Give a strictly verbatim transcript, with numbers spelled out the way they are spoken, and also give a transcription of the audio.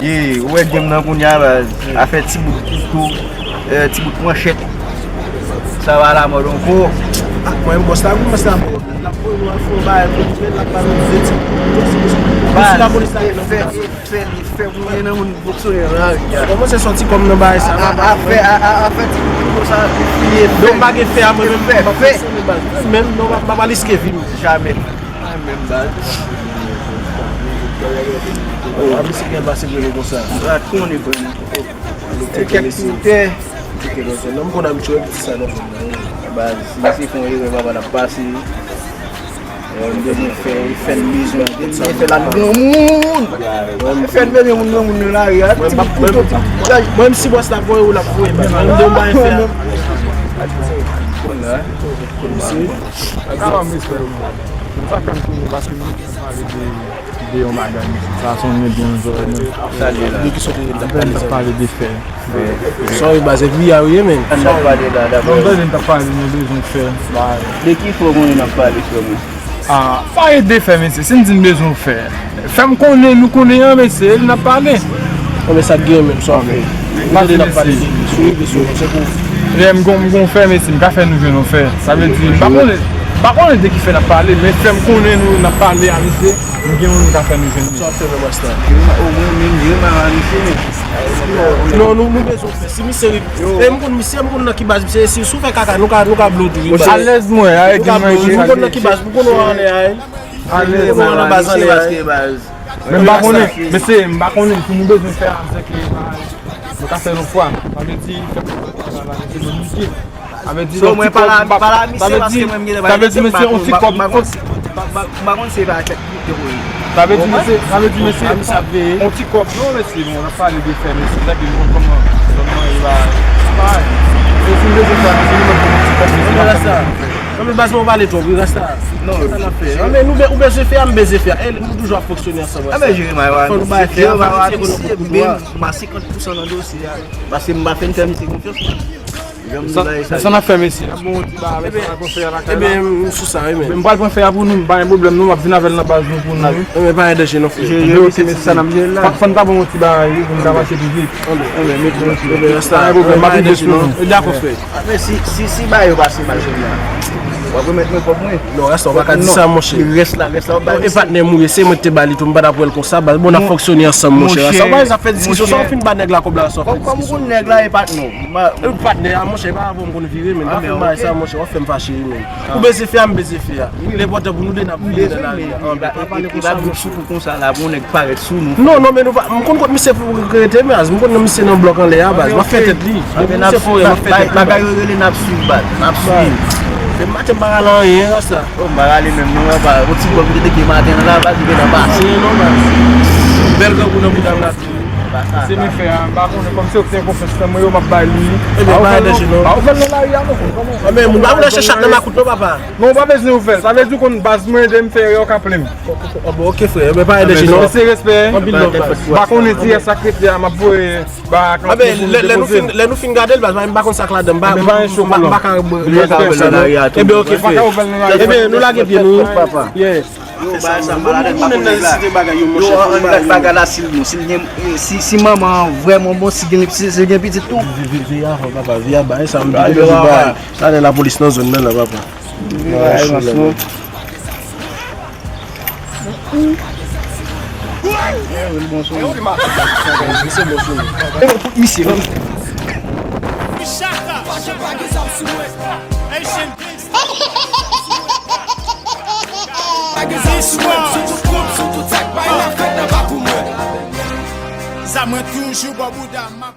Ye, ou wè game nan kounye a, baz. Afè ti bout kouto, eh, ti bout manchèt. Sa va alamòd ankò. Ah, mwen, bòs la, kòman sa, bro? L ap voye nou al fè yon bagay, pou l fè, l ap ba nou de ti bout. Baz, lapolis la, e fè, e fè, li fè pou mwen nan moun fonksyonè nan lari a. Kòman se sòti kòm nan bagay sa? A, a, afè, a, a, afè ti bout kouto sa, li fè. Donk, m pa gen fè a, mwen menm, m ap fonksyone, baz. Mwen menm, non, m ap, m ap riske vi m. Jamè. Mwen menm, baz. Oh, a misye gen pase vre konsa. Sa konnen, frè m. Se kèk sou tè. Non, m konn abitye wè piti sa nan fòm nan. Baz, si misye fè yon erè, papa l ap pase. Eh, m bezwen fè, fè l bezwen. M bezwen fè l ak granmoun. Fè l bezwen moun, granmoun nan lari a. Ti bout kouto, ti bout kouto. Mwen, m si bòs la voye ou, l ap voye, baz. Mwen, m di w m pa fè a. Konn la. Konn si. Sa fè m tounen paske nou pale de, de yon bagay, mesye. Sa sonnen byen zòrèy mwen. Sa li la. De ki sòti de la? N ap pale de fè. Sorry, baz, epi a wi, men. N ap pale la, dabò. Non, bezwen t ap pale, nou bezwen fè. De ki fè w konnen n ap pale, frè mwen? Ah, pale de fè, mesye. Si n di n bezwen fè, fè m konnen, nou konnen an, mesye, epi n ap pale. Non, men sa k gen menm, sa w fè. N ap pale de sou rezo sosyo, se pou. Lè m gon, m gon fè, mesye, m ka fè nou jwenn yon fè. Sa vle di, m pa konnen, m pa konnen de ki fè n ap pale, men fè m konnen nou, n ap pale a, mesye, nou gen moun nou ka fè nou jwenn. Sa w ap fè menm, Rasta? O mwen menm, jwe mal a misye, men. Non, nou, nou bezwen fè. Si misye ri, e m konn misye, m konn nan ki baz misye ye. Si, si w fè kaka, nou ka, nou ka blow tou, wi, baz. Alèz mwen, a, nou ka blow tou. M konn nan ki baz, m konn w anlè a, wi. Alèz mwen, nan baz anlè a, wi. Men m pa konnen, mesye, m pa konnen si nou bezwen fè a, se ke nou ka fè yon fwa. Sa vle di, fè konnen. Sa vle di, so, mwen pa la, pa la misye, paske mwen, m gen sa vle di, mesye, yon ti kòb. M pa konn se pa kèk kote pou ye. Sa vle di, mesye, sa vle di, mesye, yon ti kòb, non, mesye, bon, n ap pale de fè, mesye, sa ki nou konn kòman, kòman e la, pa, e si nou bezwen fè, mesye, nou mèt yon ti kòb, mesye, n ap fè. Non, men baz mwen pale twòp, wi, Rasta. Non, sa n ap fè. Non, men nou be-, ou bezwen fè a, m bezwen fè a. E nou toujou ap fonksyone ansanm, Rasta. Fò nou bay fè a, pa misye konnen kout dwa. M a senkant pousan nan dosye a. Paske m pa fin fè misye konfyans, mwen. Sa n ap fè, mesye? N ap bon ti bagay avèk sa, n ap fè a lakay la. Ebyen, m sou sa, wi, men. M pral pran fè a pou nou, m pa gen pwoblèm, non, m ap vin avè l nan baz nou pou nou, wi. Ebyen, pa gen danje, non, frè. Ebyen, oke, mesye, sa n ap jere la. Fò n ta bon yon ti bagay, wi, pou n ka mache pi vit. Ebyen, mete yon ti bagay. Pa gen pwoblèm, m ap rive sou nou. Dakò, frè. Men si, si, si bagay yo pase mal jodi a, w ap remèt mwen kòb mwen. Non, Rasta, w pa ka di sa, monchè. Rès la, rès la, w ap bay. E patnè m ou ye, se mwen ki te ba li tou, m pa t ap wè l konsa, baz. Bon, n ap fonksyone ansanm, monchè. Rasta, w pa sa fè diskisyon, sa w fin ba nèg la kòb la, sa w fè diskisyon. Kòm ou konn nèg la, e patnè w. E patnè a, monchè, e pa avè w m konn vire, men. Pa fè m bagay sa, monchè, w ap fè m fache, wi, men. Ou bezwen fè a, m bezwen fè a. Li enpòtan pou nou de n ap vire nan lari a. Anben, pa pale konsa, monchè. Konsa la, pou yon nèg parèt sou nou. Non, non, men nou pa, m konn kot misye pou rete, baz. M konn nan misye nan blòk anlè a, baz. M ap fè tèt li. Depi misye fò, m ap fè tèt li, baz. Bagay yo rele n ap swiv, baz. N ap swiv. Depi maten m pa rale anyen, Rasta. Oh, m pa rale menm, non, papa. Yon ti kòb m te teke maten an la, baz, li gentan pase. Anyen, non, baz. Bèl grangou nan bouda m la. Se men fè a, m pa konnen, kòmsi yo te gen konfyans nan mwen, yo m ap bay li. Ebyen, pa gen danje, non. Pa ouvè l nan lari a, non, kòman? Anben, moun pa vle chèche chat nan makout, non, papa. Non, ou pa bezwen ouvè l. Sa vle di w konn baz mwen, de m fè erè, w ka plenn. Bon, oke, frè. Ebyen, pa gen danje, non. Mesye, respè. Anpil love, baz. M pa konnen ti yè sa k rete a, m ap voye ba ak anpil moun depoze l. Lè nou fin gade l, baz, m pa konn sa k ladan. M pa ka. Ebyen, oke, frè. Ebyen, nou lage pye nou. Yes. Yo, bagay sa malad, m pa konn nèg la. Yo, an, an, bagay la, si l bon, si l gen, si, si manman an vrèman bon, si gen, si, si gen pitit tou. Veye avè papa, veye bagay sa, m di depi bagay. Talè lapolis nan zòn nan la, papa. Veye bagay, mason. Misye, non. Ziswa. Zam mwen toujou bò bouda m.